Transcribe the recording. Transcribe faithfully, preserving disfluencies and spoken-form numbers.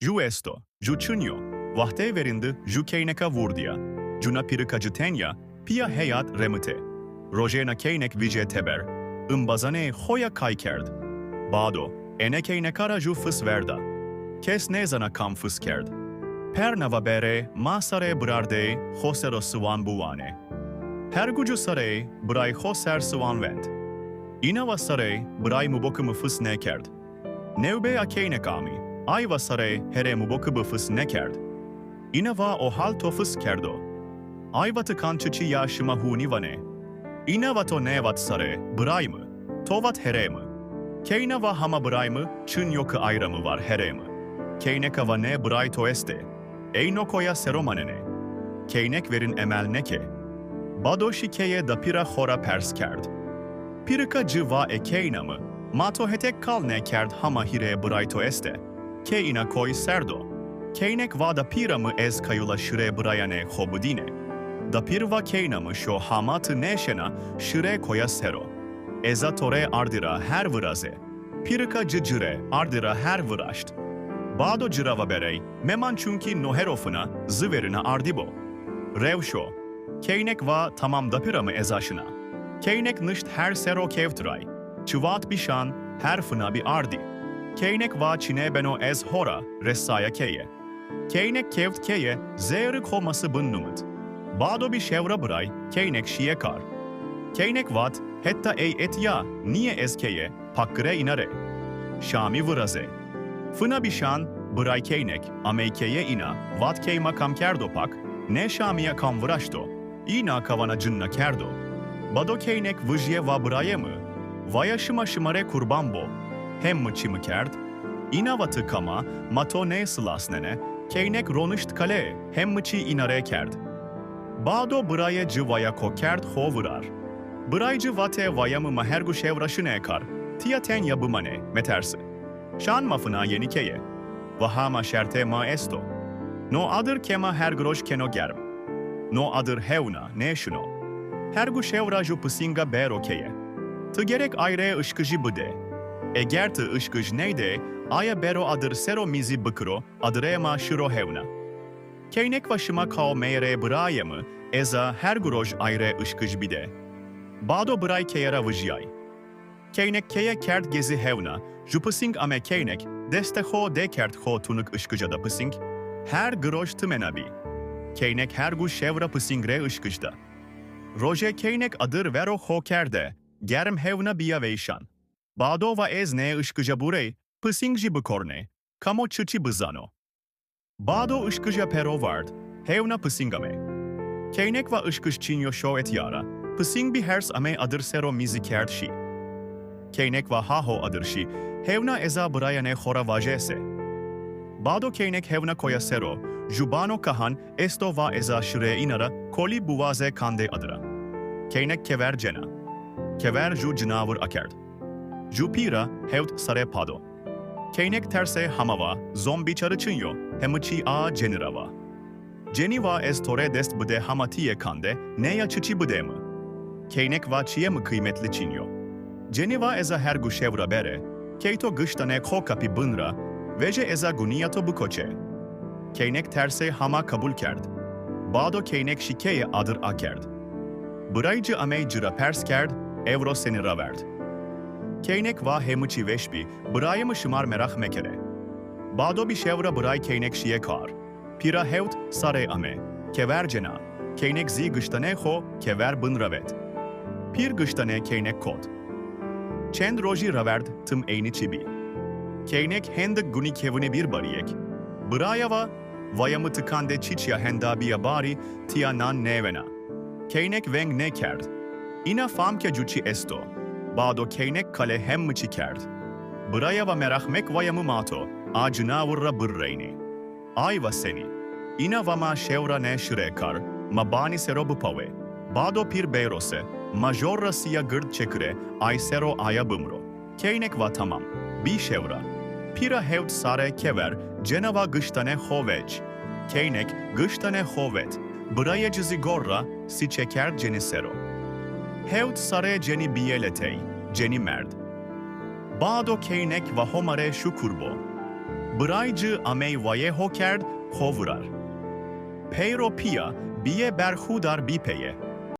Ju esto, ju çin yo. Waxtê verîn di ju keyneka vurdîya. Cuna pîrika ci tenya, pîya heyat remitê. Rojêna keynek vijê teber. Imbazanê xo ya kay kerd. Bado, ene keyneka ra ju fis verda. Kes nêzana kam fis kerd. Perna va berê, ma sarê birardê xo ser o siwan biwanê. Hergu ju sarê biray xo ser siwan vend. Îna va sarê biray mi bo ki mi fis nêkerd. Newbê a keynek amî. Ay va sarê herê mi bo ki bi fis nêkerd. Îna va o hal to fis kerdo. Ay va ti kan çiçî ya şima hûnî vanê. Îna va to nêvat sarê biray mi. To vat herê mi. Keyna va hama biray mi çin yo ki ay ra mi var herê mi. Keyneka va nê biray to estê. Ey no koya ser o manenê. Keynek verîn emel nêkê. Bado şî keye da pîra xo ra pers kerd. Pîrika ci va e keyna mi, ma to hetêk kal nêkerd hama hîrê biray to estê. Kê îna koy ser do. Keynek va da pîra mi ez kayula şirê birayanê xo bidînê. Da pîr va keyna mi şo hama ti nêşena şirê koya ser o. Eza to rê ardî ra her virazê. Pîrika ci ci rê ardî ra her viraşt. Bado ci ra va berey, meman çunkî no hero fina zi verîna ardî bo. Rew şo. Keynek va tamam da pîra mi eza şina. Keynek nişt her ser o kewt ray. Çi vat bî şan, her fina bî ardî. Keynek va çinê beno ez ho ra resaya keye. Keynek kewt keye, zêrik xo masi bin numit. Bado bî şewra biray, keynek şîye kar. Keynek vat, hetta ey et ya, nîye ez keye, pak gire îna rê. Şamî virazê. Fina bî şan, biray keynek, amey keye îna, vat key ma kam kerdo pak, nê şamîya kam viraşto. Îna kavana cinna kerdo. Bado keynek vijye va birayê mi, vaya şima şima rê kurban bo. Hem mi çî mi kerd? Îna va ti kama, ma to nêsilasnenê, keynek ronişt kale, hem mi çî îna rê kerd. Bado birayê ci vaya ko kerd xo virar. Biray ci vatê vaya mi ma hergu şewra şinê kar, tîya tenya bimanê, metersi. Şan ma fina yenî keye. Va hama şertê ma esto. No adir ke ma herg roj keno germ. No adir hewna nêşino. Hergu şewra ju pisînga bêro keye. Ti gerek ay rê işkijî bidê. Eger ti işkij nêdê, aya bêro adir ser o mîzî bikiro, adirê ma şiro hewna. Keynek va şima kao mey rê birayê mi, eza hergu roj ay rê işkij bidê. Bado biray keye ra vijyay. Keynek keye kerd gezî hewna, ju pisîng ame keynek, destê xo dê kerd xo tunik işkija da pisîng, her giroj timena bî. Keynek hergu şewra pisîng rê işkij da. Rojê keynek adir vero xo kerde, germ hewna bîya veyşan. Bado va ez nê işkija burey, pisîng jî bikornê, kamo çiçî bizano. Bado işkija pêro vard, hewna pisîng amê. Keynek va işkij çînyo şo etya ra, pisîng bî hers amê adir ser o mîzî kerd şî. Keynek va ha ho adir şî, hewna eza birayanê xo ra vajê se. Bado keynek hewna koya ser o, ju bano kahan esto va eza şirê îna ra kolî biwazê kandê adir a. Keynek kever cena. Kever ju cinawir akerd. Ju pîra hewt sarê pado. Keynek tersê hama va, zon bîçari çin yo, hemi çî a cenî ra va. Cenî va ez to rê dest bidê hama tîyê kandê, nê ya çiçî bidê mi. Keynek va çîyê mi qîymetli çin yo. Cenî va eza hergu şewra berê, key to giştanê xo kapî bin ra, vejê eza gunîya to bikoçê. Keynek tersê hama qebul kerd. Bado keynek şî keye adir akerd. Biray ci amey ci ra pers kerd, ewro senî raverd. Keynek va hemi çî veş bî, birayê mi şimar merax mekerê. Bado bî şewra biray keynek şîye kar. Pîra hewt sarê ame. Kever cena. Keynek zî giştanê xo kever bin ra vet. Pîr giştanê keynek kot. Çend rojî raverd tim eynî çî bî. Keynek hendik gunî kewinê bîr barîyek. Biraya va, vaya mi ti kandê çîçîya henda bîya barî, tîya nan nêwena. Keynek veng nêkerd. Îna fam ke ju çî esto. Bado keynek kale hemmi çî kerd. Biraya va merax mek vaya mi ma to a cinawir ra birreynî. Ay va senî? Îna va ma şewra nê şirê kar, ma banî ser o bipawê. Bado pîr bêro se, ma jor ra sîya gird çekirê, ay ser o aya bimro. Keynek va tamam. Bî şewra. Pîra hewt sarê kever cena va giştanê xo vec. Keynek giştanê xo vet. Birayê ci zî gor ra sî çekerd cenî ser o. Hewt sarê cenî bîyê letey, cenî merd. Bado keynek va Homa rê şukur bo. Bıray cı amey wayê ho kerd, ho vırar. Peyro piya, biye berxudar bipeye.